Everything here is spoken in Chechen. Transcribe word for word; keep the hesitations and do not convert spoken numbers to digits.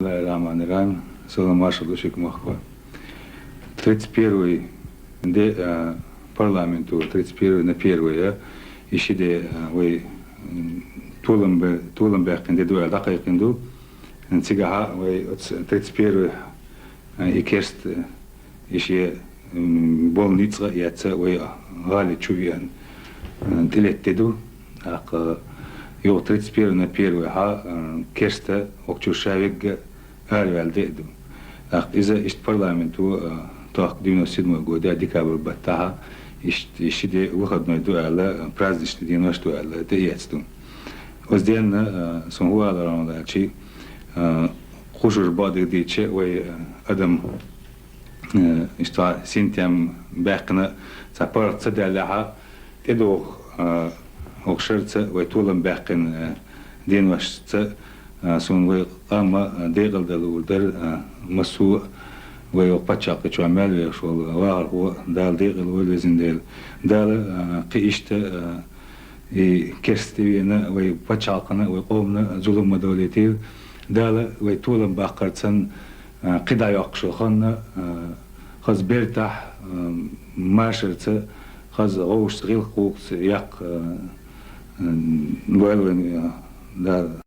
Бисмиллахир-рахманир-рахим. Салам-маршал ду шуга, мохк. Тридцать первый де, а, парламенто, тридцать первый на первое, а, и ши де, а, вай, м, толам бе-, толам баьккхина де ду аьнна дӀакхайкхийна ду. Цигахьа вай оцу тридцать первый, а, и керста, а, и шен, м, болу ницкъ а эцна вай гӀали чу веана, а, тӀелетта де ду. ТӀаккха юха тридцать первый на первое хьа, а, керста окху чуьра ша вегга араваьлла де а ду. ТӀаккха иза иштта парламенто, а, тохка девяносто седьмой года декабрь баттахьа, иштта и ши де выходной ду аьлла, а, праздничный денош ду аьлла, тӀеэцна ду. Оцу денна, а, суна хӀун алар олу аьлча, а, кхушур бакъдерг дийцича, вай, а, адам, а, иштта синтем баьккхина цхьа паргӀат ца даьллехьа, тӀедогӀу, а, хӀокху шарца вай толам баьккхина, а, деношца, а, суна вай къам, а, декъала дан луур дара, а, массо а вай хӀокху пачхьалкхе чохь мел вехаш волу вахархо, Дала декъала войла везина Дела. Дала, а, кхин иштта, а, и керста тӀевеана вай пачхьалкхана, вай къомана зулам ма долуьйтийла. Дала вай толам баккхарца, а, кхин дӀайоккхуш йолу хан, а, хаза бертахь, а, машарца, хаза гӀовшаца, гӀиллакх-гӀуллакхца яккха, а, а, лойла вайна, а, Дала.